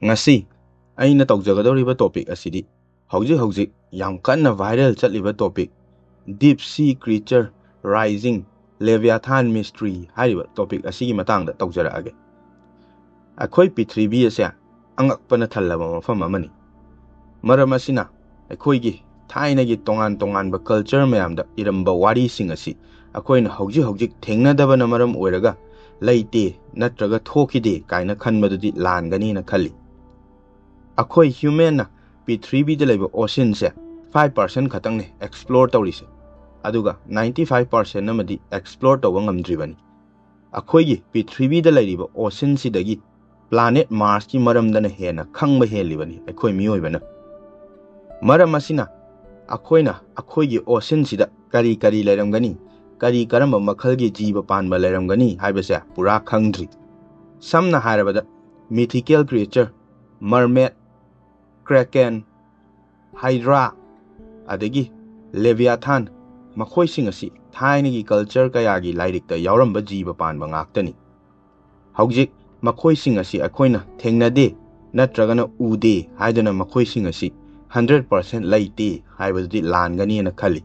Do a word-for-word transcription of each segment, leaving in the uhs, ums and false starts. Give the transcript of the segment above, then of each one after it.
ꯉꯁꯤ ꯑꯩꯅ ꯇꯧꯖꯒꯗꯧꯔꯤꯕ topic ꯑꯁꯤꯗꯤ ꯍꯧꯖꯤꯛ ꯍꯧꯖꯤꯛ ꯌꯥꯝ ꯀꯟꯅ viral ꯆꯠꯂꯤꯕ topic, Deep Sea Creature Rising, Leviathan Mystery ꯍꯥꯏꯔꯤꯕ topic ꯑꯁꯤꯒꯤ ꯃꯇꯥꯡꯗ ꯇꯧꯖꯔꯛꯑꯒꯦ꯫ ꯑꯩꯈꯣꯏ ꯄ꯭ꯔꯤꯊꯤꯕꯤ ꯑꯁꯦ ꯑꯉꯛꯄꯅ ꯊꯜꯂꯕ ꯃꯐꯝ ꯑꯃꯅꯤ꯫ ꯃꯔꯝ ꯑꯁꯤꯅ ꯑꯩꯈꯣꯏꯒꯤ ꯊꯥꯏꯅꯒꯤ ꯇꯣꯉꯥꯟ ꯇꯣꯉꯥꯟꯕ culture ꯃꯌꯥꯝꯗ ꯏꯔꯝꯕ ꯋꯥꯔꯤꯁꯤꯡ ꯑꯁꯤ ꯑꯩꯈꯣꯏꯅ ꯍꯧꯖꯤꯛ ꯍꯧꯖꯤꯛ ꯊꯦꯡꯅꯗꯕꯅ ꯃꯔꯝ ꯑꯣꯏꯔꯒ ꯂꯩꯇꯦ ꯅꯠꯇ꯭ꯔꯒ ꯊꯣꯛꯈꯤꯗꯦ ꯀꯥꯏꯅ ꯈꯟꯕꯗꯨꯗꯤ ꯂꯥꯟꯒꯅꯤꯅ ꯈꯜꯂꯤ꯫ ꯑꯩꯈꯣꯏ humanꯅ ꯄ꯭ꯔꯤꯊꯤꯕꯤꯗ ꯂꯩꯕ oceanꯁꯦ five percent ꯈꯛꯇꯪꯅꯦ explore ꯇꯧꯔꯤꯁꯦ, ꯑꯗꯨꯒ ninety five percent ꯑꯃꯗꯤ explore ꯇꯧꯕ ꯉꯝꯗ꯭ꯔꯤꯕꯅꯤ꯫ ꯑꯩꯈꯣꯏꯒꯤ ꯄ꯭ꯔꯤꯊꯤꯕꯤꯗ ꯂꯩꯔꯤꯕ oceanꯁꯤꯗꯒꯤ planet Marsꯀꯤ ꯃꯔꯝꯗꯅ ꯍꯦꯟꯅ ꯈꯪꯕ ꯍꯦꯜꯂꯤꯕꯅꯤ ꯑꯩꯈꯣꯏ ꯃꯤꯑꯣꯏꯕꯅ꯫ ꯃꯔꯝ ꯑꯁꯤꯅ ꯑꯩꯈꯣꯏꯅ ꯑꯩꯈꯣꯏꯒꯤ oceanꯁꯤꯗ ꯀꯔꯤ ꯀꯔꯤ ꯂꯩꯔꯝꯒꯅꯤ, ꯀꯔꯤ ꯀꯔꯝꯕ ꯃꯈꯜꯒꯤ ꯖꯤꯕ ꯄꯥꯟꯕ ꯂꯩꯔꯝꯒꯅꯤ ꯍꯥꯏꯕꯁꯦ ꯄꯨꯔꯥ ꯈꯪꯗ꯭ꯔꯤ꯫ ꯁꯝꯅ ꯍꯥꯏꯔꯕꯗ, mythical creature, mermaid, kraken, hydra, ꯑꯗꯒꯤ leviathan, ꯃꯈꯣꯏꯁꯤꯡ ꯑꯁꯤ ꯊꯥꯏꯅꯒꯤ culture ꯀꯌꯥꯒꯤ ꯂꯥꯏꯔꯤꯛꯇ ꯌꯥꯎꯔꯝꯕ ꯖꯤꯕ ꯄꯥꯟꯕ ꯉꯥꯛꯇꯅꯤ꯫ ꯍꯧꯖꯤꯛ ꯃꯈꯣꯏꯁꯤꯡ ꯑꯁꯤ ꯑꯩꯈꯣꯏꯅ ꯊꯦꯡꯅꯗꯦ ꯅꯠꯇ꯭ꯔꯒꯅ ꯎꯗꯦ ꯍꯥꯏꯗꯨꯅ ꯃꯈꯣꯏꯁꯤꯡ ꯑꯁꯤ hundred percent ꯂꯩꯇꯦ ꯍꯥꯏꯕꯗꯨꯗꯤ ꯂꯥꯟꯒꯅꯤꯅ ꯈꯜꯂꯤ꯫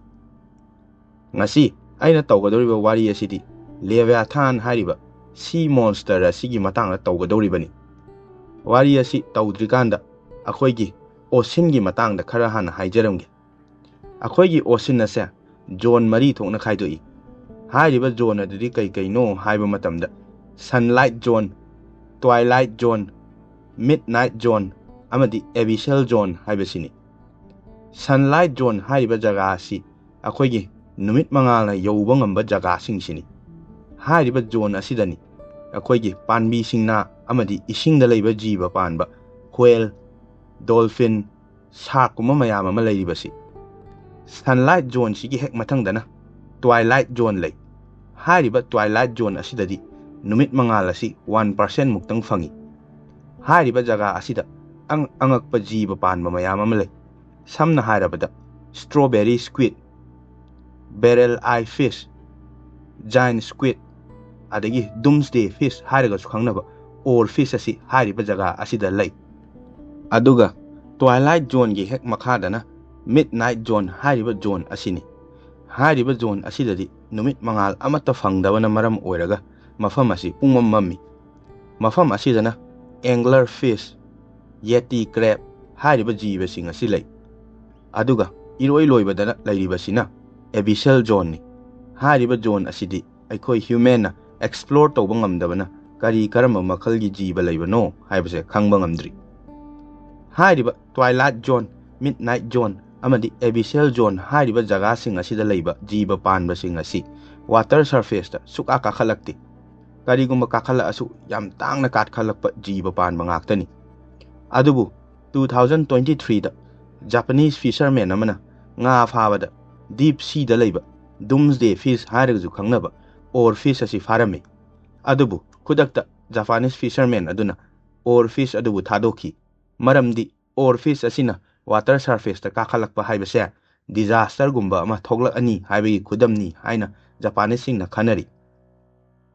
ꯉꯁꯤ ꯑꯩꯅ ꯇꯧꯒꯗꯧꯔꯤꯕ ꯋꯥꯔꯤ ꯑꯁꯤꯗꯤ Leviathan ꯍꯥꯏꯔꯤꯕ sea monster ꯑꯁꯤꯒꯤ ꯃꯇꯥꯡꯗ ꯇꯧꯒꯗꯧꯔꯤꯕꯅꯤ꯫ ꯋꯥꯔꯤ ꯑꯁꯤ ꯇꯧꯗ꯭ꯔꯤꯀꯥꯟꯗ ꯑꯩꯈꯣꯏꯒꯤ oceanꯒꯤ ꯃꯇꯥꯡꯗ ꯈꯔ ꯍꯥꯟꯅ ꯍꯥꯏꯖꯔꯝꯒꯦ꯫ ꯑꯩꯈꯣꯏꯒꯤ ocean ꯑꯁꯦ zone ꯃꯔꯤ ꯊꯣꯛꯅ ꯈꯥꯏꯗꯣꯛꯏ꯫ ꯍꯥꯏꯔꯤꯕ zone ꯑꯗꯨꯗꯤ ꯀꯩ ꯀꯩꯅꯣ ꯍꯥꯏꯕ ꯃꯇꯝꯗ, sunlight zone, twilight zone, midnight zone ꯑꯃꯗꯤ abyssal zone ꯍꯥꯏꯕꯁꯤꯅꯤ꯫ Sunlight zone ꯍꯥꯏꯔꯤꯕ ꯖꯒꯥ ꯑꯁꯤ ꯑꯩꯈꯣꯏꯒꯤ ꯅꯨꯃꯤꯠ ꯃꯉꯥꯜꯅ ꯌꯧꯕ ꯉꯝꯕ ꯖꯒꯥꯁꯤꯡꯁꯤꯅꯤ꯫ ꯍꯥꯏꯔꯤꯕ zone ꯑꯁꯤꯗꯅꯤ ꯑꯩꯈꯣꯏꯒꯤ ꯄꯥꯝꯕꯤꯁꯤꯡꯅꯥ ꯑꯃꯗꯤ ꯏꯁꯤꯡꯗ ꯂꯩꯕ ꯖꯤꯕ ꯄꯥꯟꯕ, whale, dolphin, sharkꯀꯨꯝꯕ ꯃꯌꯥꯝ ꯑꯃ ꯂꯩꯔꯤꯕꯁꯤ꯫ Sunlight zoneꯁꯤꯒꯤ ꯍꯦꯛ ꯃꯊꯪꯗꯅ twilight zone ꯂꯩ꯫ ꯍꯥꯏꯔꯤꯕ twilight zone ꯑꯁꯤꯗꯗꯤ ꯅꯨꯃꯤꯠ ꯃꯉꯥꯜ ꯑꯁꯤ one percent ꯃꯨꯛꯇꯪ ꯐꯪꯏ꯫ ꯍꯥꯏꯔꯤꯕ ꯖꯒꯥ ꯑꯁꯤꯗ ꯑꯪ ꯑꯉꯛꯄ ꯖꯤꯕ ꯄꯥꯟꯕ ꯃꯌꯥꯝ ꯑꯃ ꯂꯩ꯫ ꯁꯝꯅ ꯍꯥꯏꯔꯕꯗ, strawberry squid, barrel eye fish, giant squid, ꯑꯗꯒꯤ doomsday fish ꯍꯥꯏꯔꯒꯁꯨ ꯈꯪꯅꯕ ꯑꯣꯔ ꯐꯤꯁ ꯑꯁꯤ ꯍꯥꯏꯔꯤꯕ ꯖꯒꯥ ꯑꯁꯤꯗ ꯂꯩ꯫ ꯑꯗꯨꯒ ꯇ꯭ꯋꯥꯏꯂꯥꯏꯠ ꯖꯣꯟꯒꯤ ꯍꯦꯛ ꯃꯈꯥꯗꯅ ꯃꯤꯗ ꯅꯥꯏꯠ ꯖꯣꯟ ꯍꯥꯏꯔꯤꯕ ꯖꯣꯟ ꯑꯁꯤꯅꯤ꯫ ꯍꯥꯏꯔꯤꯕ ꯖꯣꯟ ꯑꯁꯤꯗꯗꯤ ꯅꯨꯃꯤꯠ ꯃꯉꯥꯜ ꯑꯃꯠꯇ ꯐꯪꯗꯕꯅ ꯃꯔꯝ ꯑꯣꯏꯔꯒ ꯃꯐꯝ ꯑꯁꯤ ꯄꯨꯡꯃꯝ ꯃꯝꯃꯤ꯫ ꯃꯐꯝ ꯑꯁꯤꯗꯅ ꯑꯦꯡꯒꯂꯔ ꯐꯤꯁ, ꯌꯦꯇꯤ ꯀ꯭ꯔꯦꯕ ꯍꯥꯏꯔꯤꯕ ꯖꯤꯕꯁꯤꯡ ꯑꯁꯤ ꯂꯩ꯫ ꯑꯗꯨꯒ ꯏꯔꯣꯏ ꯂꯣꯏꯕꯗꯅ ꯂꯩꯔꯤꯕꯁꯤꯅ ꯑꯦꯕꯤꯁꯦꯜ ꯖꯣꯟꯅꯤ꯫ ꯍꯥꯏꯔꯤꯕ ꯖꯣꯟ ꯑꯁꯤꯗꯤ ꯑꯩꯈꯣꯏ ꯍ꯭ꯌꯨꯃꯦꯟꯅ ꯑꯦꯛꯁꯄ꯭ꯂꯣꯔ ꯇꯧꯕ ꯉꯝꯗꯕꯅ ꯀꯔꯤ ꯀꯔꯝꯕ ꯃꯈꯜꯒꯤ ꯖꯤꯕ ꯂꯩꯕꯅꯣ ꯍꯥꯏꯕꯁꯦ ꯈꯪꯕ ꯉꯝꯗ꯭ꯔꯤ꯫ ꯍꯥꯏꯔꯤꯕ ꯇ꯭ꯋꯥꯏꯂꯥꯏꯠ ꯖꯣꯟ, ꯃꯤꯗ ꯅꯥꯏꯠ ꯖꯣꯟ ꯑꯃꯗꯤ ꯑꯦꯕꯤꯁꯦꯜ ꯖꯣꯟ ꯍꯥꯏꯔꯤꯕ ꯖꯒꯥꯁꯤꯡ ꯑꯁꯤꯗ ꯂꯩꯕ ꯖꯤꯕ ꯄꯥꯟꯕꯁꯤꯡ ꯑꯁꯤ ꯋꯥꯇꯔ ꯁꯔꯐꯦꯁꯇ ꯁꯨꯛꯀꯥ ꯀꯥꯈꯠꯂꯛꯇꯦ꯫ ꯀꯔꯤꯒꯨꯝꯕ ꯀꯥꯈꯠꯂꯛꯑꯁꯨ ꯌꯥꯝ ꯇꯥꯡꯅ ꯀꯥꯈꯠꯂꯛꯄ ꯖꯤꯕ ꯄꯥꯟꯕ ꯉꯥꯛꯇꯅꯤ꯫ ꯑꯗꯨꯕꯨ ꯇꯨ ꯊꯥꯎꯖꯟ ꯇ꯭ꯋꯦꯟꯇꯤ ꯊ꯭ꯔꯤꯗ ꯖꯄꯥꯅꯤꯁ ꯐꯤꯁꯔꯃꯦꯟ ꯑꯃꯅ ꯉꯥ ꯐꯥꯕꯗ ꯗꯤꯞ ꯁꯤꯗ ꯂꯩꯕ ꯗꯨꯝꯁꯗꯦ ꯐꯤꯁ ꯍꯥꯏꯔꯒꯁꯨ ꯈꯪꯅꯕ ꯑꯣꯔ ꯐꯤꯁ ꯑꯁꯤ ꯐꯥꯔꯝꯃꯤ꯫ ꯑꯗꯨꯕꯨ ꯈꯨꯗꯛꯇ ꯖꯄꯥꯅꯤꯁ ꯐꯤꯁꯔꯃꯦꯟ ꯑꯗꯨꯅ ꯑꯣꯔ ꯐꯤꯁ ꯑꯗꯨꯕꯨ ꯊꯥꯗꯣꯛꯈꯤ꯫ ꯃꯔꯝꯗꯤ ꯑꯣꯔ ꯐꯤꯁ ꯑꯁꯤꯅ ꯋꯥꯇꯔ ꯁꯔꯐꯦꯁꯇ ꯀꯥꯈꯠꯂꯛꯄ ꯍꯥꯏꯕꯁꯦ ꯗꯤꯖꯥꯁꯇꯔꯒꯨꯝꯕ ꯑꯃ ꯊꯣꯛꯂꯛꯑꯅꯤ ꯍꯥꯏꯕꯒꯤ ꯈꯨꯗꯝꯅꯤ ꯍꯥꯏꯅ ꯖꯄꯥꯅꯤꯁꯁꯤꯡꯅ ꯈꯟꯅꯔꯤ꯫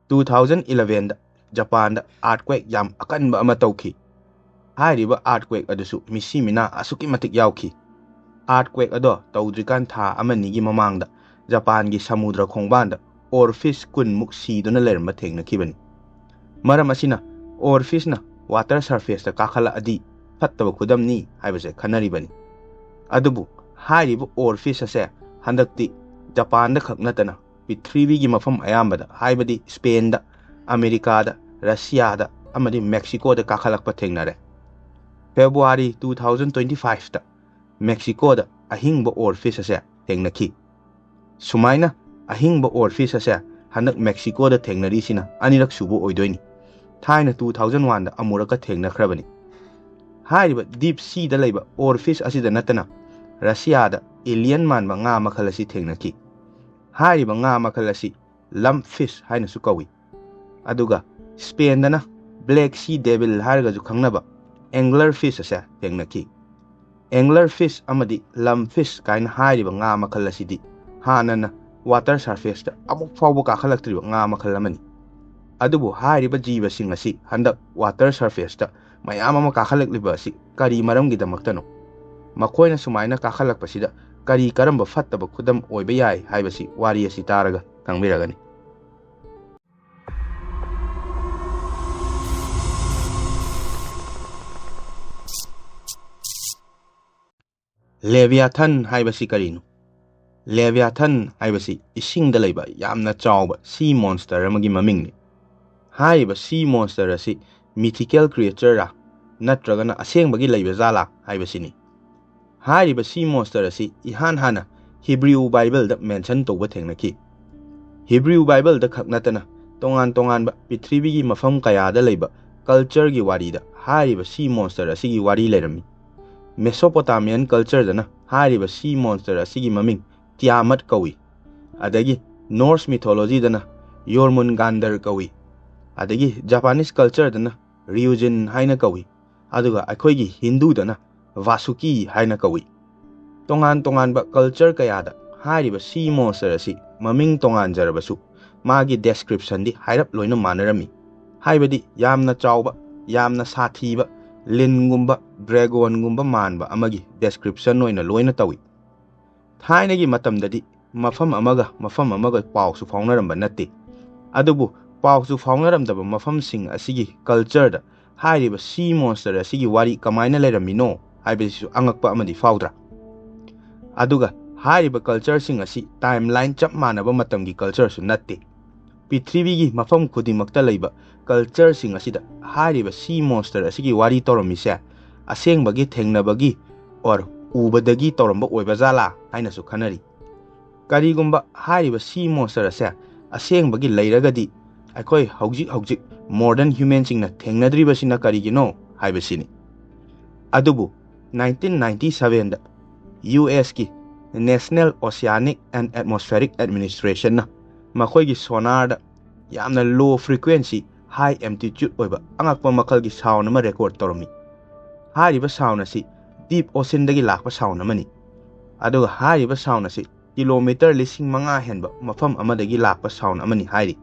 ꯇꯨ ꯊꯥꯎꯖꯟ ꯏꯂꯚꯦꯟꯗ ꯖꯄꯥꯟꯗ ꯑꯥꯔꯠꯀ꯭ꯋꯦꯛ ꯌꯥꯝ ꯑꯀꯟꯕ ꯑꯃ ꯇꯧꯈꯤ꯫ ꯍꯥꯏꯔꯤꯕ ꯑꯥꯔꯠꯀ꯭ꯋꯦꯛ ꯑꯗꯨꯁꯨ ꯃꯤꯁꯤ ꯃꯤꯅꯥ ꯑꯁꯨꯛꯀꯤ ꯃꯇꯤꯛ ꯌꯥꯎꯈꯤ꯫ ꯑꯥꯔꯠꯀ꯭ꯋꯦꯛ ꯑꯗꯣ ꯇꯧꯗ꯭ꯔꯤꯀꯥꯟ ꯊꯥ ꯑꯃꯅꯤꯒꯤ ꯃꯃꯥꯡꯗ ꯖꯄꯥꯟꯒꯤ ꯁꯃꯨꯗ꯭ꯔ ꯈꯣꯡꯕꯥꯟꯗ ꯑꯣꯔ ꯐꯤꯁ ꯀꯨꯟꯃꯨꯛ ꯁꯤꯗꯨꯅ ꯂꯩꯔꯝꯕ ꯊꯦꯡꯅꯈꯤꯕꯅꯤ꯫ ꯃꯔꯝ ꯑꯁꯤꯅ ꯑꯣꯔ ꯐꯤꯁꯅ ꯋꯥꯇꯔ ꯁꯔꯐꯦꯁꯇ ꯀꯥꯈꯠꯂꯛꯑꯗꯤ ꯐꯠꯇꯕ ꯈꯨꯗꯝꯅꯤ ꯍꯥꯏꯕꯁꯦ ꯈꯟꯅꯔꯤꯕꯅꯤ꯫ ꯑꯗꯨꯕꯨ ꯍꯥꯏꯔꯤꯕ ꯑꯣꯔ ꯐꯤꯁ ꯑꯁꯦ ꯍꯟꯗꯛꯇꯤ ꯖꯄꯥꯟꯗ ꯈꯛ ꯅꯠꯇꯅ ꯄ꯭ꯔꯤꯊꯤꯕꯤꯒꯤ ꯃꯐꯝ ꯑꯌꯥꯝꯕꯗ, ꯍꯥꯏꯕꯗꯤ ꯁ꯭ꯄꯦꯟꯗ, ꯑꯃꯦꯔꯤꯀꯥꯗ, ꯔꯁꯤꯌꯥꯗ ꯑꯃꯗꯤ ꯃꯦꯛꯁꯤꯀꯣꯗ ꯀꯥꯈꯠꯂꯛꯄ ꯊꯦꯡꯅꯔꯦ꯫ ꯐꯦꯕ꯭ꯔꯨꯋꯥꯔꯤ ꯇꯨ ꯊꯥꯎꯖꯟ ꯇ꯭ꯋꯦꯟꯇꯤ ꯐꯥꯏꯚꯇ ꯃꯦꯛꯁꯤꯀꯣꯗ ꯑꯍꯤꯡꯕ ꯑꯣꯔ ꯐꯤꯁ ꯑꯁꯦ ꯊꯦꯡꯅꯈꯤ꯫ ꯁꯨꯃꯥꯏꯅ ꯑꯍꯤꯡꯕ ꯑꯣꯔ ꯐꯤꯁ ꯑꯁꯦ ꯍꯟꯗꯛ ꯃꯦꯛꯁꯤꯀꯣꯗ ꯊꯦꯡꯅꯔꯤꯁꯤꯅ ꯑꯅꯤꯔꯛ ꯁꯨꯕ ꯑꯣꯏꯗꯣꯏꯅꯤ꯫ ꯊꯥꯏꯅ ꯇꯨ ꯊꯥꯎꯖꯟ ꯋꯥꯟꯗ ꯑꯃꯨꯔꯛꯀ ꯊꯦꯡꯅꯈ꯭ꯔꯕꯅꯤ꯫ ꯍꯥꯏꯔꯤꯕ ꯗꯤꯞ ꯁꯤꯗ ꯂꯩꯕ ꯑꯣꯔ ꯐꯤꯁ ꯑꯁꯤꯗ ꯅꯠꯇꯅ ꯔꯁꯤꯌꯥꯗ ꯑꯦꯂꯤꯌꯟ ꯃꯥꯟꯕ ꯉꯥ ꯃꯈꯜ ꯑꯁꯤ ꯊꯦꯡꯅꯈꯤ꯫ ꯍꯥꯏꯔꯤꯕ ꯉꯥ ꯃꯈꯜ ꯑꯁꯤ ꯂꯝ ꯐꯤꯁ ꯍꯥꯏꯅꯁꯨ ꯀꯧꯏ꯫ ꯑꯗꯨꯒ ꯁ꯭ꯄꯦꯟꯗꯅ ꯕ꯭ꯂꯦꯛ ꯁꯤ ꯗꯦꯚꯤꯜ ꯍꯥꯏꯔꯒꯁꯨ ꯈꯪꯅꯕ ꯑꯦꯡꯒꯂꯔ ꯐꯤꯁ ꯑꯁꯦ ꯊꯦꯡꯅꯈꯤ꯫ ꯑꯦꯡꯒꯂꯔ ꯐꯤꯁ ꯑꯃꯗꯤ ꯂꯝ ꯐꯤꯁ ꯀꯥꯏꯅ ꯍꯥꯏꯔꯤꯕ ꯉꯥ ꯃꯈꯜ ꯑꯁꯤꯗꯤ ꯍꯥꯟꯅꯅ ꯋꯥꯇꯔ ꯁꯔꯐꯦꯁꯇ ꯑꯃꯨꯛ ꯐꯥꯎꯕ ꯀꯥꯈꯠꯂꯛꯇ꯭ꯔꯤꯕ ꯉꯥ ꯃꯈꯜ ꯑꯃꯅꯤ꯫ ꯑꯗꯨꯕꯨ ꯍꯥꯏꯔꯤꯕ ꯖꯤꯕꯁꯤꯡ ꯑꯁꯤ ꯍꯟꯗꯛ water surface ꯇ ꯃꯌꯥꯝ ꯑꯃ ꯀꯥꯈꯠꯂꯛꯂꯤꯕ ꯑꯁꯤ ꯀꯔꯤ ꯃꯔꯝꯒꯤꯗꯃꯛꯇꯅꯣ? ꯃꯈꯣꯏꯅ ꯁꯨꯃꯥꯏꯅ ꯀꯥꯈꯠꯂꯛꯄꯁꯤꯗ ꯀꯔꯤ ꯀꯔꯝꯕ ꯐꯠꯇꯕ ꯈꯨꯗꯝ ꯑꯣꯏꯕ ꯌꯥꯏ ꯍꯥꯏꯕꯁꯤ ꯋꯥꯔꯤ ꯑꯁꯤ ꯇꯥꯔꯒ ꯈꯪꯕꯤꯔꯒꯅꯤ꯫ ꯂꯦꯚꯤꯌꯥꯊꯟ ꯍꯥꯏꯕꯁꯤ ꯀꯔꯤꯅꯣ? ꯂꯦꯚꯤꯌꯥꯊꯟ ꯍꯥꯏꯕꯁꯤ ꯏꯁꯤꯡꯗ ꯂꯩꯕ ꯌꯥꯝꯅ ꯆꯥꯎꯕ sea monster ꯑꯃꯒꯤ ꯃꯃꯤꯡꯅꯤ꯫ ꯍꯥꯏꯔꯤꯕ sea monster ꯑꯁꯤ mythical creature ꯔꯥ ꯅꯠꯇ꯭ꯔꯒꯅ ꯑꯁꯦꯡꯕꯒꯤ ꯂꯩꯕ ꯖꯥꯠꯂꯥ ꯍꯥꯏꯕꯁꯤꯅꯤ꯫ ꯍꯥꯏꯔꯤꯕ sea monster ꯑꯁꯤ ꯏꯍꯥꯟ ꯍꯥꯟꯅ Hebrew Bible ꯗ mention ꯇꯧꯕ ꯊꯦꯡꯅꯈꯤ꯫ Hebrew Bible ꯗ ꯈꯛ ꯅꯠꯇꯅ ꯇꯣꯉꯥꯟ ꯇꯣꯉꯥꯟꯕ ꯄ꯭ꯔꯤꯊꯤꯕꯤꯒꯤ ꯃꯐꯝ ꯀꯌꯥꯗ ꯂꯩꯕ culture ꯒꯤ ꯋꯥꯔꯤꯗ ꯍꯥꯏꯔꯤꯕ sea monster ꯑꯁꯤꯒꯤ ꯋꯥꯔꯤ ꯂꯩꯔꯝꯃꯤ꯫ Mesopotamian culture ꯗꯅ ꯍꯥꯏꯔꯤꯕ sea monster ꯑꯁꯤꯒꯤ ꯃꯃꯤꯡ ꯇꯤꯌꯥꯃꯠ ꯀꯧꯏ꯫ ꯑꯗꯒꯤ Norse mythology ꯗꯅ ꯌꯣꯔꯃꯨꯟꯒꯥꯟꯗꯔ ꯀꯧꯏ꯫ ꯑꯗꯒꯤ Japanese culture ꯗꯅ ꯔꯤꯌꯨꯖꯤꯟ ꯍꯥꯏꯅ ꯀꯧꯏ꯫ ꯑꯗꯨꯒ ꯑꯩꯈꯣꯏꯒꯤ ꯍꯤꯟꯗꯨꯗꯅ ꯚꯥꯁꯨꯀꯤ ꯍꯥꯏꯅ ꯀꯧꯏ꯫ ꯇꯣꯉꯥꯟ ꯇꯣꯉꯥꯟꯕ culture ꯀꯌꯥꯗ ꯍꯥꯏꯔꯤꯕ sea monster ꯑꯁꯤ ꯃꯃꯤꯡ ꯇꯣꯉꯥꯟꯖꯔꯕꯁꯨ ꯃꯥꯒꯤ description ꯗꯤ ꯍꯥꯏꯔꯞ ꯂꯣꯏꯅ ꯃꯥꯟꯅꯔꯝꯃꯤ꯫ ꯍꯥꯏꯕꯗꯤ ꯌꯥꯝꯅ ꯆꯥꯎꯕ, ꯌꯥꯝꯅ ꯁꯥꯊꯤꯕ, ꯂꯤꯟꯒꯨꯝꯕ, dragon ꯒꯨꯝꯕ ꯃꯥꯟꯕ ꯑꯃꯒꯤ description ꯑꯣꯏꯅ ꯂꯣꯏꯅ ꯇꯧꯏ꯫ ꯊꯥꯏꯅꯒꯤ ꯃꯇꯝꯗꯗꯤ ꯃꯐꯝ ꯑꯃꯒ ꯃꯐꯝ ꯑꯃꯒ ꯄꯥꯎꯁꯨ ꯐꯥꯎꯅꯔꯝꯕ ꯅꯠꯇꯦ꯫ ꯑꯗꯨꯕꯨ ꯄꯥꯎꯁꯨ ꯐꯥꯎꯅꯔꯝꯗꯕ ꯃꯐꯝꯁꯤꯡ ꯑꯁꯤꯒꯤ culture ꯗ ꯍꯥꯏꯔꯤꯕ sea monster ꯑꯁꯤꯒꯤ ꯋꯥꯔꯤ ꯀꯃꯥꯏꯅ ꯂꯩꯔꯝꯃꯤꯅꯣ ꯍꯥꯏꯕꯁꯤꯁꯨ ꯑꯉꯛꯄ ꯑꯃꯗꯤ ꯐꯥꯎꯗ꯭ꯔꯥ? ꯑꯗꯨꯒ ꯍꯥꯏꯔꯤꯕ culture ꯁꯤꯡ ꯑꯁꯤ timeline ꯆꯞ ꯃꯥꯟꯅꯕ ꯃꯇꯝꯒꯤ culture ꯁꯨ ꯅꯠꯇꯦ꯫ ꯄ꯭ꯔꯤꯊꯤꯕꯤꯒꯤ ꯃꯐꯝ ꯈꯨꯗꯤꯡꯃꯛꯇ ꯂꯩꯕ culture ꯁꯤꯡ ꯑꯁꯤꯗ ꯍꯥꯏꯔꯤꯕ sea monster ꯑꯁꯤꯒꯤ ꯋꯥꯔꯤ ꯇꯧꯔꯝꯃꯤꯁꯦ ꯑꯁꯦꯡꯕꯒꯤ ꯊꯦꯡꯅꯕꯒꯤ or ꯎꯕꯗꯒꯤ ꯇꯧꯔꯝꯕ ꯑꯣꯏꯕ ꯖꯥꯠꯂꯥ ꯍꯥꯏꯅꯁꯨ ꯈꯟꯅꯔꯤ꯫ ꯀꯔꯤꯒꯨꯝꯕ ꯍꯥꯏꯔꯤꯕ sea monster ꯑꯁꯦ ꯑꯁꯦꯡꯕꯒꯤ ꯂꯩꯔꯒꯗꯤ ꯑꯩꯈꯣꯏ ꯍꯧꯖꯤꯛ ꯍꯧꯖꯤꯛ modern human ꯁꯤꯡꯅ ꯊꯦꯡꯅꯗ꯭ꯔꯤꯕꯁꯤꯅ ꯀꯔꯤꯒꯤꯅꯣ ꯍꯥꯏꯕꯁꯤꯅꯤ꯫ ꯑꯗꯨꯕꯨ nineteen ninety seven ꯗ U S ꯀꯤ National Oceanic and Atmospheric Administration ꯅ ꯃꯈꯣꯏꯒꯤ sonar ꯗ ꯌꯥꯝꯅ low frequency, high amplitude ꯑꯣꯏꯕ ꯑꯉꯛꯄ ꯃꯈꯜꯒꯤ sound ꯑꯃ record ꯇꯧꯔꯝꯃꯤ꯫ ꯍꯥꯏꯔꯤꯕ sound ꯑꯁꯤ deep ocean ꯗꯒꯤ ꯂꯥꯛꯄ sound ꯑꯃꯅꯤ꯫ ꯑꯗꯨꯒ ꯍꯥꯏꯔꯤꯕ sound ꯑꯁꯤ kilometer ꯂꯤꯁꯤꯡ ꯃꯉꯥ ꯍꯦꯟꯕ ꯃꯐꯝ ꯑꯃꯗꯒꯤ ꯂꯥꯛꯄ sound ꯑꯃꯅꯤ ꯍꯥꯏꯔꯤ꯫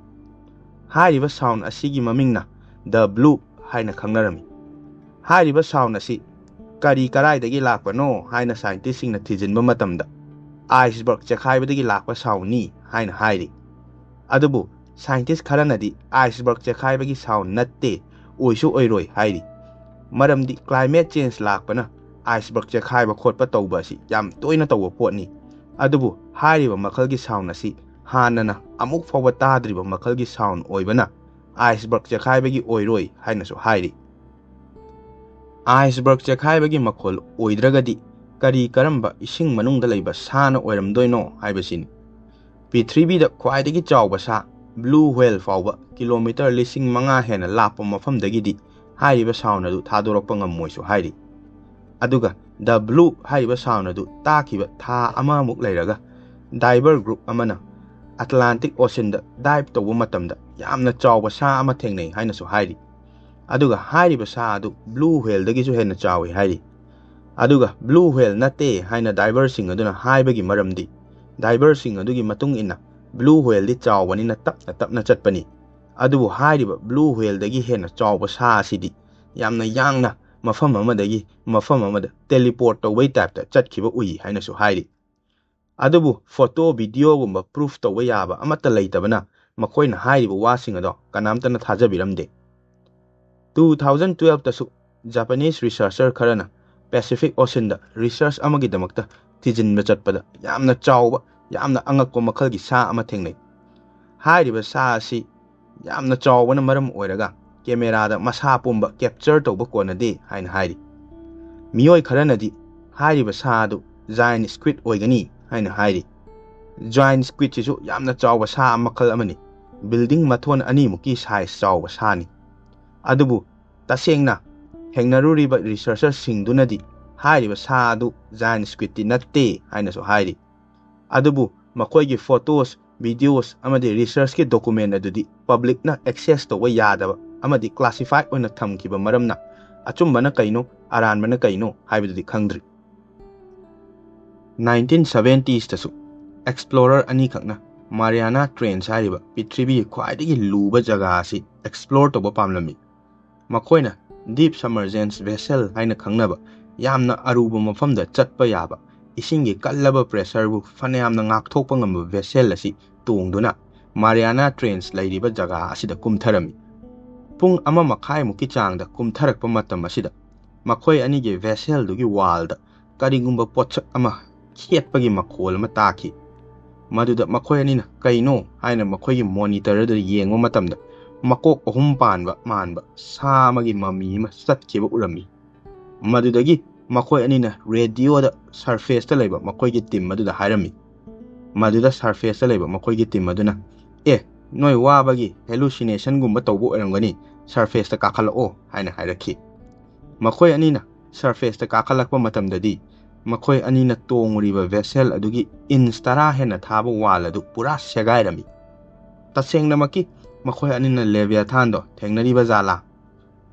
ꯍꯥꯏꯔꯤꯕ sound ꯑꯁꯤꯒꯤ ꯃꯃꯤꯡꯅ The Blue ꯍꯥꯏꯅ ꯈꯪꯅꯔꯝꯃꯤ꯫ ꯍꯥꯏꯔꯤꯕ sound ꯑꯁꯤ ꯀꯔꯤ ꯀꯔꯥꯏꯗꯒꯤ ꯂꯥꯛꯄꯅꯣ ꯍꯥꯏꯅ scientistꯁꯤꯡꯅ ꯊꯤꯖꯤꯟꯕ ꯃꯇꯝꯗ iceberg ꯆꯦꯈꯥꯏꯕꯗꯒꯤ ꯂꯥꯛꯄ soundꯅꯤ ꯍꯥꯏꯅ ꯍꯥꯏꯔꯤ꯫ ꯑꯗꯨꯕꯨ scientist ꯈꯔꯅꯗꯤ iceberg ꯆꯦꯈꯥꯏꯕꯒꯤ sound ꯅꯠꯇꯦ, ꯑꯣꯏꯁꯨ ꯑꯣꯏꯔꯣꯏ ꯍꯥꯏꯔꯤ꯫ ꯃꯔꯝꯗꯤ climate change ꯂꯥꯛꯄꯅ iceberg ꯆꯦꯈꯥꯏꯕ ꯈꯣꯠꯄ ꯇꯧꯕ ꯑꯁꯤ ꯌꯥꯝ ꯇꯣꯏꯅ ꯇꯧꯕ ꯄꯣꯠꯅꯤ꯫ ꯑꯗꯨꯕꯨ ꯍꯥꯏꯔꯤꯕ ꯃꯈꯜꯒꯤ sound ꯑꯁꯤ ꯍꯥꯟꯅꯅ ꯑꯃꯨꯛ ꯐꯥꯎꯕ ꯇꯥꯗ꯭ꯔꯤꯕ ꯃꯈꯜꯒꯤ sound ꯑꯣꯏꯕꯅ iceberg ꯆꯦꯈꯥꯏꯕꯒꯤ ꯑꯣꯏꯔꯣꯏ ꯍꯥꯏꯅꯁꯨ ꯍꯥꯏꯔꯤ꯫ Iceberg ꯆꯦꯈꯥꯏꯕꯒꯤ ꯃꯈꯣꯜ ꯑꯣꯏꯗ꯭ꯔꯒꯗꯤ ꯀꯔꯤ ꯀꯔꯝꯕ ꯏꯁꯤꯡ ꯃꯅꯨꯡꯗ ꯂꯩꯕ ꯁꯥꯅ ꯑꯣꯏꯔꯝꯗꯣꯏꯅꯣ ꯍꯥꯏꯕꯁꯤꯅꯤ꯫ ꯄ꯭ꯔꯤꯊꯤꯕꯤꯗ ꯈ꯭ꯋꯥꯏꯗꯒꯤ ꯆꯥꯎꯕ ꯁꯥ blue whale ꯐꯥꯎꯕ ꯀꯤꯂꯣꯃꯤꯇꯔ ꯂꯤꯁꯤꯡ ꯃꯉꯥ ꯍꯦꯟꯅ ꯂꯥꯞꯄ ꯃꯐꯝꯗꯒꯤꯗꯤ ꯍꯥꯏꯔꯤꯕ sound ꯑꯗꯨ ꯊꯥꯗꯣꯔꯛꯄ ꯉꯝꯃꯣꯏꯁꯨ ꯍꯥꯏꯔꯤ꯫ ꯑꯗꯨꯒ The Blue ꯍꯥꯏꯔꯤꯕ sound ꯑꯗꯨ ꯇꯥꯈꯤꯕ ꯊꯥ ꯑꯃꯃꯨꯛ ꯂꯩꯔꯒ diver group ꯑꯃꯅ Atlantic Oceanꯗ dive ꯇꯧꯕ ꯃꯇꯝꯗ ꯌꯥꯝꯅ ꯆꯥꯎꯕ ꯁꯥ ꯑꯃ ꯊꯦꯡꯅꯩ ꯍꯥꯏꯅꯁꯨ ꯍꯥꯏꯔꯤ꯫ ꯑꯗꯨꯒ ꯍꯥꯏꯔꯤꯕ ꯁꯥ ꯑꯗꯨ blue whaleꯗꯒꯤꯁꯨ ꯍꯦꯟꯅ ꯆꯥꯎꯏ ꯍꯥꯏꯔꯤ꯫ ꯑꯗꯨꯒ blue whale ꯅꯠꯇꯦ ꯍꯥꯏꯅ diverꯁꯤꯡ ꯑꯗꯨꯅ ꯍꯥꯏꯕꯒꯤ ꯃꯔꯝꯗꯤ diverꯁꯤꯡ ꯑꯗꯨꯒꯤ ꯃꯇꯨꯡ ꯏꯟꯅ blue whaleꯗꯤ ꯆꯥꯎꯕꯅꯤꯅ ꯇꯞꯅ ꯇꯞꯅ ꯆꯠꯄꯅꯤ꯫ ꯑꯗꯨꯕꯨ ꯍꯥꯏꯔꯤꯕ blue whaleꯗꯒꯤ ꯍꯦꯟꯅ ꯆꯥꯎꯕ ꯁꯥ ꯑꯁꯤꯗꯤ ꯌꯥꯝꯅ ꯌꯥꯡꯅ ꯃꯐꯝ ꯑꯃꯗꯒꯤ ꯃꯐꯝ ꯑꯃꯗ teleport ꯇꯧꯕꯩ typeꯇ ꯆꯠꯈꯤꯕ ꯎꯏ ꯍꯥꯏꯅꯁꯨ ꯍꯥꯏꯔꯤ꯫ ꯑꯗꯨꯕꯨ photo videoꯒꯨꯝꯕ proof ꯇꯧꯕ ꯌꯥꯕ ꯑꯃꯠꯇ ꯂꯩꯇꯕꯅ ꯃꯈꯣꯏꯅ ꯍꯥꯏꯔꯤꯕ ꯋꯥꯁꯤꯡ ꯑꯗꯣ ꯀꯅꯥꯝꯇꯅ ꯊꯥꯖꯕꯤꯔꯝꯗꯦ꯫ Two thousand twelveꯇꯁꯨ Japanese researcher ꯈꯔꯅ Pacific Oceanꯗ research ꯑꯃꯒꯤꯗꯃꯛꯇ ꯊꯤꯖꯤꯟꯕ ꯆꯠꯄꯗ ꯌꯥꯝꯅ ꯆꯥꯎꯕ, ꯌꯥꯝꯅ ꯑꯉꯛꯄ ꯃꯈꯜꯒꯤ ꯁꯥ ꯑꯃ ꯊꯦꯡꯅꯩ꯫ ꯍꯥꯏꯔꯤꯕ ꯁꯥ ꯑꯁꯤ ꯌꯥꯝꯅ ꯆꯥꯎꯕꯅ ꯃꯔꯝ ꯑꯣꯏꯔꯒ cameraꯗ ꯃꯁꯥ ꯄꯨꯝꯕ capture ꯇꯧꯕ ꯀꯣꯟꯅꯗꯦ ꯍꯥꯏꯅ ꯍꯥꯏꯔꯤ꯫ ꯃꯤꯑꯣꯏ ꯈꯔꯅꯗꯤ ꯍꯥꯏꯔꯤꯕ ꯁꯥ ꯑꯗꯨ giant squid ꯑꯣꯏꯒꯅꯤ ꯍꯥꯏꯅ ꯍꯥꯏꯔꯤ꯫ Giant squidꯁꯤꯁꯨ ꯌꯥꯝꯅ ꯆꯥꯎꯕ ꯁꯥ ꯃꯈꯜ ꯑꯃꯅꯤ꯫ Building ꯃꯊꯣꯟ ꯑꯅꯤꯃꯨꯛꯀꯤ size ꯆꯥꯎꯕ ꯁꯥꯅꯤ꯫ ꯑꯗꯨꯕꯨ ꯇꯁꯦꯡꯅ ꯊꯦꯡꯅꯔꯨꯔꯤꯕ researcherꯁꯤꯡꯗꯨꯅꯗꯤ ꯍꯥꯏꯔꯤꯕ ꯁꯥ ꯑꯗꯨ giant squidꯇꯤ ꯅꯠꯇꯦ ꯍꯥꯏꯅꯁꯨ ꯍꯥꯏꯔꯤ꯫ ꯑꯗꯨꯕꯨ ꯃꯈꯣꯏꯒꯤ photos, videos ꯑꯃꯗꯤ researchꯀꯤ document ꯑꯗꯨꯗꯤ publicꯅ access ꯇꯧꯕ ꯌꯥꯗꯕ ꯑꯃꯗꯤ classified ꯑꯣꯏꯅ ꯊꯝꯈꯤꯕ ꯃꯔꯝꯅ ꯑꯆꯨꯝꯕꯅ ꯀꯩꯅꯣ, ꯑꯔꯥꯟꯕꯅ ꯀꯩꯅꯣ ꯍꯥꯏꯕꯗꯨꯗꯤ ꯈꯪꯗ꯭ꯔꯤ꯫ Nineteen seventiesꯇꯁꯨ explorer ꯑꯅꯤꯈꯛꯅ ꯃꯥꯔꯤꯌꯥꯅꯥ ꯇ꯭ꯔꯦꯟꯁ ꯍꯥꯏꯔꯤꯕ ꯄ꯭ꯔꯤꯊꯤꯕꯤꯒꯤ ꯈ꯭ꯋꯥꯏꯗꯒꯤ ꯂꯨꯕ ꯖꯒꯥ ꯑꯁꯤ ꯑꯦꯛꯁꯄ꯭ꯂꯣꯔ ꯇꯧꯕ ꯄꯥꯝꯂꯝꯃꯤ꯫ ꯃꯈꯣꯏꯅ ꯗꯤꯞ ꯁꯕꯃꯔꯖꯦꯟꯁ ꯚꯦꯁꯦꯜ ꯍꯥꯏꯅ ꯈꯪꯅꯕ ꯌꯥꯝꯅ ꯑꯔꯨꯕ ꯃꯐꯝꯗ ꯆꯠꯄ ꯌꯥꯕ, ꯏꯁꯤꯡꯒꯤ ꯀꯜꯂꯕ ꯄ꯭ꯔꯦꯁꯔꯕꯨ ꯐꯅꯌꯥꯝꯅ ꯉꯥꯛꯊꯣꯛꯄ ꯉꯝꯕ ꯚꯦꯁꯦꯜ ꯑꯁꯤ ꯇꯣꯡꯗꯨꯅ ꯃꯥꯔꯤꯌꯥꯅꯥ ꯇ꯭ꯔꯦꯟꯁ ꯂꯩꯔꯤꯕ ꯖꯒꯥ ꯑꯁꯤꯗ ꯀꯨꯝꯊꯔꯝꯃꯤ꯫ ꯄꯨꯡ ꯑꯃ ꯃꯈꯥꯏꯃꯨꯛꯀꯤ ꯆꯥꯡꯗ ꯀꯨꯝꯊꯔꯛꯄ ꯃꯇꯝ ꯑꯁꯤꯗ ꯃꯈꯣꯏ ꯑꯅꯤꯒꯤ ꯚꯦꯁꯦꯜꯗꯨꯒꯤ ꯋꯥꯜꯗ ꯀꯔꯤꯒꯨꯝꯕ ꯄꯣꯠꯁꯛ ꯑꯃ ꯈꯦꯠꯄꯒꯤ ꯃꯈꯣꯜ ꯑꯃ ꯇꯥꯈꯤ꯫ ꯃꯗꯨꯗ ꯃꯈꯣꯏ ꯑꯅꯤꯅ "ꯀꯩꯅꯣ?" ꯍꯥꯏꯅ ꯃꯈꯣꯏꯒꯤ ꯃꯣꯅꯤꯇꯔ ꯑꯗꯨꯗ ꯌꯦꯡꯕ ꯃꯇꯝꯗ, ꯃꯀꯣꯛ ꯑꯍꯨꯝ ꯄꯥꯟꯕ ꯃꯥꯟꯕ ꯁꯥ ꯑꯃꯒꯤ ꯃꯃꯤ ꯑꯃ ꯆꯠꯈꯤꯕ ꯎꯔꯝꯃꯤ꯫ ꯃꯗꯨꯗꯒꯤ ꯃꯈꯣꯏ ꯑꯅꯤꯅ ꯔꯦꯗꯤꯑꯣꯗ ꯁꯔꯐꯦꯁꯇ ꯂꯩꯕ ꯃꯈꯣꯏꯒꯤ ꯇꯤꯝ ꯑꯗꯨꯗ ꯍꯥꯏꯔꯝꯃꯤ꯫ ꯃꯗꯨꯗ ꯁꯔꯐꯦꯁꯇ ꯂꯩꯕ ꯃꯈꯣꯏꯒꯤ ꯇꯤꯝ ꯑꯗꯨꯅ, "ꯑꯦ, ꯅꯣꯏ ꯋꯥꯕꯒꯤ ꯍꯦꯂꯨꯁꯤꯅꯦꯁꯟꯒꯨꯝꯕ ꯇꯧꯕ ꯑꯣꯏꯔꯝꯒꯅꯤ, ꯁꯔꯐꯦꯁꯇ ꯀꯥꯈꯠꯂꯛꯑꯣ" ꯍꯥꯏꯅ ꯍꯥꯏꯔꯛꯈꯤ꯫ ꯃꯈꯣꯏ ꯑꯅꯤꯅ ꯁꯔꯐꯦꯁꯇ ꯀꯥꯈꯠꯂꯛꯄ ꯃꯇꯝꯗꯗꯤ, ꯃꯈꯣꯏ ꯑꯅꯤꯅ ꯇꯣꯡꯂꯤꯕ ꯚꯦꯁꯦꯜ ꯑꯗꯨꯒꯤ ꯏꯟꯆ ꯇꯔꯥ ꯍꯦꯟꯅ ꯊꯥꯕ ꯋꯥꯜ ꯑꯗꯨ ꯄꯨꯔꯥ ꯁꯦꯒꯥꯏꯔꯝꯃꯤ꯫ ꯇꯁꯦꯡꯅꯃꯛꯀꯤ ꯃꯈꯣꯏ ꯑꯅꯤꯅ ꯂꯦꯕꯤꯌꯥꯊꯥꯟꯗꯣ ꯊꯦꯡꯅꯔꯤꯕ ꯖꯥꯠꯂꯥ?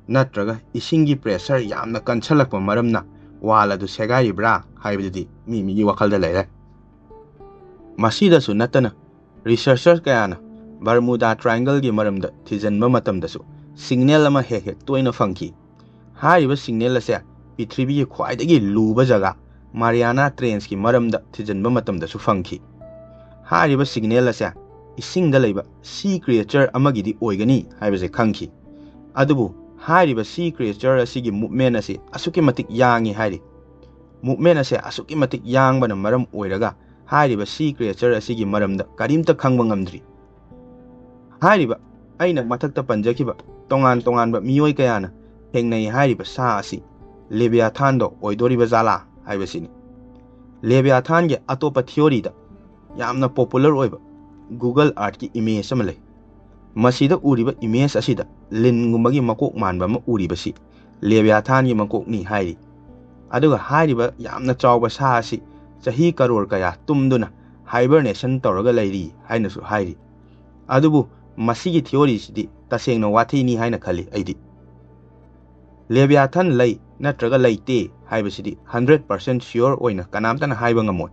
ꯅꯠꯇ꯭ꯔꯒ ꯏꯁꯤꯡꯒꯤ ꯄ꯭ꯔꯦꯁꯔ ꯌꯥꯝꯅ ꯀꯟꯁꯜꯂꯛꯄ ꯃꯔꯝꯅ ꯋꯥꯜ ꯑꯗꯨ ꯁꯦꯒꯥꯏꯔꯤꯕ꯭ꯔꯥ ꯍꯥꯏꯕꯗꯨꯗꯤ ꯃꯤ ꯃꯤꯒꯤ ꯋꯥꯈꯜꯗ ꯂꯩꯔꯦ꯫ ꯃꯁꯤꯗꯁꯨ ꯅꯠꯇꯅ, ꯔꯤꯁꯔꯆꯔ ꯀꯌꯥꯅ ꯕꯔꯃꯨꯗꯥ ꯇ꯭ꯔꯥꯏꯡꯒꯜꯒꯤ ꯃꯔꯝꯗ ꯊꯤꯖꯤꯟꯕ ꯃꯇꯝꯗꯁꯨ ꯁꯤꯒꯅꯦꯜ ꯑꯃ ꯍꯦꯛ ꯍꯦꯛ ꯇꯣꯏꯅ ꯐꯪꯈꯤ꯫ ꯍꯥꯏꯔꯤꯕ ꯁꯤꯒꯅꯦꯜ ꯑꯁꯦ ꯄ꯭ꯔꯤꯊꯤꯕꯤꯒꯤ ꯈ꯭ꯋꯥꯏꯗꯒꯤ ꯂꯨꯕ ꯖꯒꯥ ꯃꯥꯔꯤꯌꯥꯅꯥ ꯇ꯭ꯔꯦꯟꯁꯀꯤ ꯃꯔꯝꯗ ꯊꯤꯖꯤꯟꯕ ꯃꯇꯝꯗꯁꯨ ꯐꯪꯈꯤ꯫ ꯍꯥꯏꯔꯤꯕ ꯁꯤꯒꯅꯦꯜ ꯑꯁꯦ ꯏꯁꯤꯡꯗ ꯂꯩꯕ ꯁꯤ ꯀ꯭ꯔꯤꯌꯦꯆꯔ ꯑꯃꯒꯤꯗꯤ ꯑꯣꯏꯒꯅꯤ ꯍꯥꯏꯕꯁꯦ ꯈꯪꯈꯤ꯫ ꯑꯗꯨꯕꯨ ꯍꯥꯏꯔꯤꯕ ꯁꯤ ꯀ꯭ꯔꯤꯌꯦꯆꯔ ꯑꯁꯤꯒꯤ ꯃꯨꯞꯃꯦꯟ ꯑꯁꯤ ꯑꯁꯨꯛꯀꯤ ꯃꯇꯤꯛ ꯌꯥꯡꯉꯤ ꯍꯥꯏꯔꯤ꯫ ꯃꯨꯞꯃꯦꯟ ꯑꯁꯦ ꯑꯁꯨꯛꯀꯤ ꯃꯇꯤꯛ ꯌꯥꯡꯕꯅ ꯃꯔꯝ ꯑꯣꯏꯔꯒ ꯍꯥꯏꯔꯤꯕ ꯁꯤ ꯀ꯭ꯔꯤꯌꯦꯆꯔ ꯑꯁꯤꯒꯤ ꯃꯔꯝꯗ ꯀꯔꯤꯝꯇ ꯈꯪꯕ ꯉꯝꯗ꯭ꯔꯤ꯫ ꯍꯥꯏꯔꯤꯕ ꯑꯩꯅ ꯃꯊꯛꯇ ꯄꯟꯖꯈꯤꯕ ꯇꯣꯉꯥꯟ ꯇꯣꯉꯥꯟꯕ ꯃꯤꯑꯣꯏ ꯀꯌꯥꯅ ꯊꯦꯡꯅꯩ ꯍꯥꯏꯔꯤꯕ ꯁꯥ ꯑꯁꯤ ꯂꯦꯕꯤꯌꯥꯊꯥꯟꯗꯣ ꯑꯣꯏꯗꯣꯔꯤꯕ ꯖꯥꯠꯂꯥ ꯍꯥꯏꯕꯁꯤꯅꯤ꯫ ꯂꯦꯕꯤꯌꯥꯊꯥꯟꯒꯤ ꯑꯇꯣꯞꯄ ꯊꯤꯑꯣꯔꯤꯗ ꯌꯥꯝꯅ ꯄꯣꯄꯨꯂꯔ ꯑꯣꯏꯕ ꯒꯨꯒꯜ ꯑꯥꯔꯠꯀꯤ ꯏꯃꯦꯖ ꯑꯃ ꯂꯩ꯫ ꯃꯁꯤꯗ ꯎꯔꯤꯕ ꯏꯃꯦꯖ ꯑꯁꯤꯗ ꯂꯤꯟꯒꯨꯝꯕꯒꯤ ꯃꯀꯣꯛ ꯃꯥꯟꯕ ꯑꯃ ꯎꯔꯤꯕꯁꯤ ꯂꯦꯕꯤꯌꯥꯊꯥꯟꯒꯤ ꯃꯀꯣꯛꯅꯤ ꯍꯥꯏꯔꯤ꯫ ꯑꯗꯨꯒ ꯍꯥꯏꯔꯤꯕ ꯌꯥꯝꯅ ꯆꯥꯎꯕ ꯁꯥ ꯑꯁꯤ ꯆꯍꯤ ꯀꯔꯣꯔ ꯀꯌꯥ ꯇꯨꯝꯗꯨꯅ ꯍꯥꯏꯕꯔꯅꯦꯁꯟ ꯇꯧꯔꯒ ꯂꯩꯔꯤ ꯍꯥꯏꯅꯁꯨ ꯍꯥꯏꯔꯤ꯫ ꯑꯗꯨꯕꯨ ꯃꯁꯤꯒꯤ ꯊꯤꯑꯣꯔꯤꯁꯤꯗꯤ ꯇꯁꯦꯡꯅ ꯋꯥꯊꯤꯅꯤ ꯍꯥꯏꯅ ꯈꯜꯂꯤ ꯑꯩꯗꯤ꯫ ꯂꯦꯕꯤꯌꯥꯊꯟ ꯂꯩ ꯅꯠꯇ꯭ꯔꯒ ꯂꯩꯇꯦ ꯍꯥꯏꯕꯁꯤꯗꯤ ꯍꯟꯗ꯭ꯔꯦꯠ ꯄꯥꯔꯁꯦꯟ ꯁꯤꯌꯣꯔ ꯑꯣꯏꯅ ꯀꯅꯥꯝꯇꯅ ꯍꯥꯏꯕ ꯉꯝꯃꯣꯏ꯫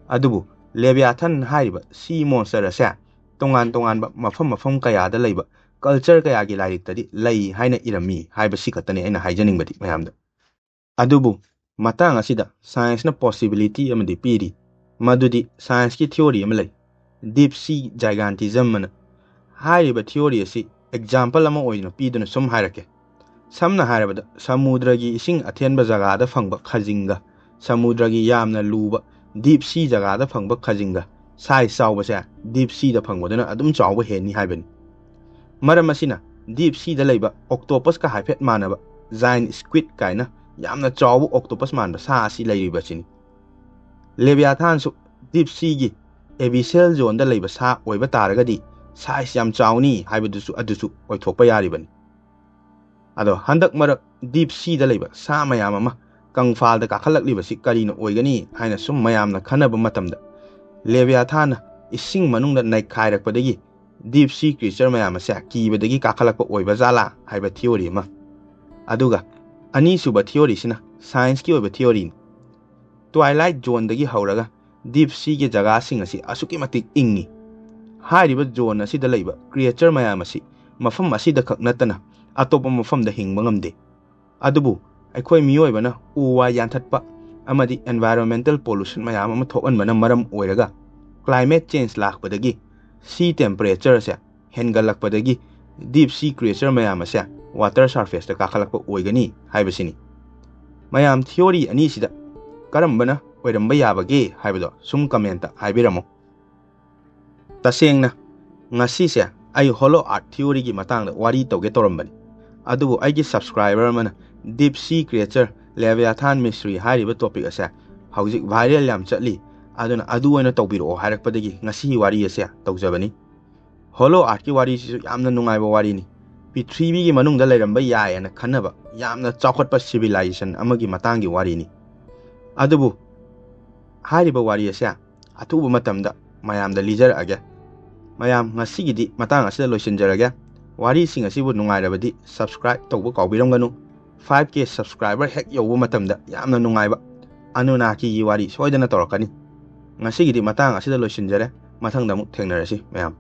ꯑꯗꯨꯕꯨ Leviathan ꯍꯥꯏꯔꯤꯕ sea monster ꯑꯁꯦ ꯇꯣꯉꯥꯟ ꯇꯣꯉꯥꯟꯕ ꯃꯐꯝ ꯃꯐꯝ ꯀꯌꯥꯗ ꯂꯩꯕ culture ꯀꯌꯥꯒꯤ ꯂꯥꯏꯔꯤꯛꯇꯗꯤ ꯂꯩ ꯍꯥꯏꯅ ꯏꯔꯝꯃꯤ ꯍꯥꯏꯕꯁꯤ ꯈꯛꯇꯅꯤ ꯑꯩꯅ ꯍꯥꯏꯖꯅꯤꯡꯕꯗꯤ ꯃꯌꯥꯝꯗ꯫ ꯑꯗꯨꯕꯨ ꯃꯇꯥꯡ ꯑꯁꯤꯗ science ꯅ possibility ꯑꯃꯗꯤ ꯄꯤꯔꯤ, ꯃꯗꯨꯗꯤ science ꯀꯤ theory ꯑꯃ ꯂꯩ, deep sea gigantism ꯑꯅ꯫ ꯍꯥꯏꯔꯤꯕ theory ꯑꯁꯤ example ꯑꯃ ꯑꯣꯏꯅ ꯄꯤꯗꯨꯅ ꯁꯨꯝ ꯍꯥꯏꯔꯛꯀꯦ꯫ ꯁꯝꯅ ꯍꯥꯏꯔꯕꯗ, ꯁꯃꯨꯗ꯭ꯔꯒꯤ ꯏꯁꯤꯡ ꯑꯊꯦꯟꯕ ꯖꯒꯥꯗ ꯐꯪꯕ ꯈꯖꯤꯡꯒ ꯁꯃꯨꯗ꯭ꯔꯒꯤ ꯌꯥꯝꯅ ꯂꯨꯕ deep sea ꯖꯒꯥꯗ ꯐꯪꯕ ꯈꯖꯤꯡꯒ size ꯆꯥꯎꯕꯁꯦ deep sea ꯗ ꯐꯪꯕꯗꯨꯅ ꯑꯗꯨꯝ ꯆꯥꯎꯕ ꯍꯦꯟꯅꯤ ꯍꯥꯏꯕꯅꯤ꯫ ꯃꯔꯝ ꯑꯁꯤꯅ deep sea ꯗ ꯂꯩꯕ octopus ꯀ ꯍꯥꯏꯐꯦꯠ ꯃꯥꯟꯅꯕ giant squid ꯀꯥꯏꯅ ꯌꯥꯝꯅ ꯆꯥꯎꯕ octopus ꯃꯥꯟꯕ ꯁꯥ ꯑꯁꯤ ꯂꯩꯔꯤꯕꯁꯤꯅꯤ꯫ Leviathan ꯁꯨ deep sea ꯒꯤ abyssal zone ꯗ ꯂꯩꯕ ꯁꯥ ꯑꯣꯏꯕ ꯇꯥꯔꯒꯗꯤ size ꯌꯥꯝ ꯆꯥꯎꯅꯤ ꯍꯥꯏꯕꯗꯨꯁꯨ ꯑꯗꯨꯁꯨ ꯑꯣꯏꯊꯣꯛꯄ ꯌꯥꯔꯤꯕꯅꯤ꯫ ꯑꯗꯣ ꯍꯟꯗꯛ ꯃꯔꯛ deep sea ꯗ ꯂꯩꯕ ꯁꯥ ꯃꯌꯥꯝ ꯑꯃ ꯀꯪꯐꯥꯜꯗ ꯀꯥꯈꯠꯂꯛꯂꯤꯕꯁꯤ ꯀꯔꯤꯅ ꯑꯣꯏꯒꯅꯤ ꯍꯥꯏꯅ ꯁꯨꯝ ꯃꯌꯥꯝꯅ ꯈꯟꯅꯕ ꯃꯇꯝꯗ, Leviathan ꯅ ꯏꯁꯤꯡ ꯃꯅꯨꯡꯗ ꯅꯩꯈꯥꯏꯔꯛꯄꯗꯒꯤ deep sea creature ꯃꯌꯥꯝ ꯑꯁꯦ ꯀꯤꯕꯗꯒꯤ ꯀꯥꯈꯠꯂꯛꯄ ꯑꯣꯏꯕ ꯖꯥꯠꯂꯥ ꯍꯥꯏꯕ theory ꯑꯃ꯫ ꯑꯗꯨꯒ ꯑꯅꯤꯁꯨꯕ theory ꯁꯤꯅ science ꯀꯤ ꯑꯣꯏꯕ theory ꯅꯤ꯫ Twilight zone ꯗꯒꯤ ꯍꯧꯔꯒ deep sea ꯒꯤ ꯖꯒꯥꯁꯤꯡ ꯑꯁꯤ ꯑꯁꯨꯛꯀꯤ ꯃꯇꯤꯛ ꯏꯪꯉꯤ꯫ ꯍꯥꯏꯔꯤꯕ zone ꯑꯁꯤꯗ ꯂꯩꯕ creature ꯃꯌꯥꯝ ꯑꯁꯤ ꯃꯐꯝ ꯑꯁꯤꯗ ꯈꯛ ꯅꯠꯇꯅ ꯑꯇꯣꯞꯄ ꯃꯐꯝꯗ ꯍꯤꯡꯕ ꯉꯝꯗꯦ꯫ ꯑꯗꯨꯕꯨ ꯑꯩꯈꯣꯏ ꯃꯤꯑꯣꯏꯕꯅ ꯎ ꯋꯥ ꯌꯥꯟꯊꯠꯄ ꯑꯃꯗꯤ environmental pollution ꯃꯌꯥꯝ ꯑꯃ ꯊꯣꯛꯍꯟꯕꯅ ꯃꯔꯝ ꯑꯣꯏꯔꯒ climate change ꯂꯥꯛꯄꯗꯒꯤ sea temperature ꯑꯁꯦ ꯍꯦꯟꯒꯠꯂꯛꯄꯗꯒꯤ deep sea creature ꯃꯌꯥꯝ ꯑꯁꯦ water surface ꯇ ꯀꯥꯈꯠꯂꯛꯄ ꯑꯣꯏꯒꯅꯤ ꯍꯥꯏꯕꯁꯤꯅꯤ꯫ ꯃꯌꯥꯝ theory ꯑꯅꯤꯁꯤꯗ ꯀꯔꯝꯕꯅ ꯑꯣꯏꯔꯝꯕ ꯌꯥꯕꯒꯦ ꯍꯥꯏꯕꯗꯣ ꯁꯨꯝ comment ꯇ ꯍꯥꯏꯕꯤꯔꯝꯃꯨ꯫ ꯇꯁꯦꯡꯅ ꯉꯁꯤꯁꯦ ꯑꯩ hollow earth theory ꯒꯤ ꯃꯇꯥꯡꯗ ꯋꯥꯔꯤ ꯇꯧꯒꯦ ꯇꯧꯔꯝꯕꯅꯤ, ꯑꯗꯨꯕꯨ ꯑꯩꯒꯤ subscriber ꯑꯃꯅ deep sea creature Leviathan mystery ꯍꯥꯏꯔꯤꯕ topic ꯑꯁꯦ ꯍꯧꯖꯤꯛ viral ꯌꯥꯝ ꯆꯠꯂꯤ, ꯑꯗꯨꯅ ꯑꯗꯨ ꯑꯣꯏꯅ ꯇꯧꯕꯤꯔꯛꯑꯣ ꯍꯥꯏꯔꯛꯄꯗꯒꯤ ꯉꯁꯤꯒꯤ ꯋꯥꯔꯤ ꯑꯁꯦ ꯇꯧꯖꯕꯅꯤ꯫ Hollow earth ꯀꯤ ꯋꯥꯔꯤꯁꯤꯁꯨ ꯌꯥꯝꯅ ꯅꯨꯡꯉꯥꯏꯕ ꯋꯥꯔꯤꯅꯤ꯫ ꯄ꯭ꯔꯤꯊꯤꯕꯤꯒꯤ ꯃꯅꯨꯡꯗ ꯂꯩꯔꯝꯕ ꯌꯥꯏꯌꯦꯅ ꯈꯟꯅꯕ ꯌꯥꯝꯅ ꯆꯥꯎꯈꯠꯄ civilization ꯑꯃꯒꯤ ꯃꯇꯥꯡꯒꯤ ꯋꯥꯔꯤꯅꯤ꯫ ꯑꯗꯨꯕꯨ ꯍꯥꯏꯔꯤꯕ ꯋꯥꯔꯤ ꯑꯁꯦ ꯑꯊꯨꯕ ꯃꯇꯝꯗ ꯃꯌꯥꯝꯗ ꯂꯤꯖꯔꯛꯑꯒꯦ꯫ ꯃꯌꯥꯝ, ꯉꯁꯤꯒꯤꯗꯤ ꯃꯇꯥꯡ ꯑꯁꯤꯗ ꯂꯣꯏꯁꯤꯟꯖꯔꯒꯦ꯫ ꯋꯥꯔꯤꯁꯤꯡ ꯑꯁꯤꯕꯨ ꯅꯨꯡꯉꯥꯏꯔꯕꯗꯤ subscribe ꯇꯧꯕ ꯀꯥꯎꯕꯤꯔꯝꯒꯅꯨ꯫ Five K subscriber ꯍꯦꯛ ꯌꯧꯕ ꯃꯇꯝꯗ ꯌꯥꯝꯅ ꯅꯨꯡꯉꯥꯏꯕ Anunnaki ꯒꯤ ꯋꯥꯔꯤ ꯁꯣꯏꯗꯅ ꯇꯧꯔꯛꯀꯅꯤ꯫ ꯉꯁꯤꯒꯤꯗꯤ ꯃꯇꯥꯡ ꯑꯁꯤꯗ ꯂꯣꯏꯁꯤꯟꯖꯔꯦ꯫ ꯃꯊꯪꯗ ꯑꯃꯨꯛ ꯊꯦꯡꯅꯔꯁꯤ ꯃꯌꯥꯝ꯫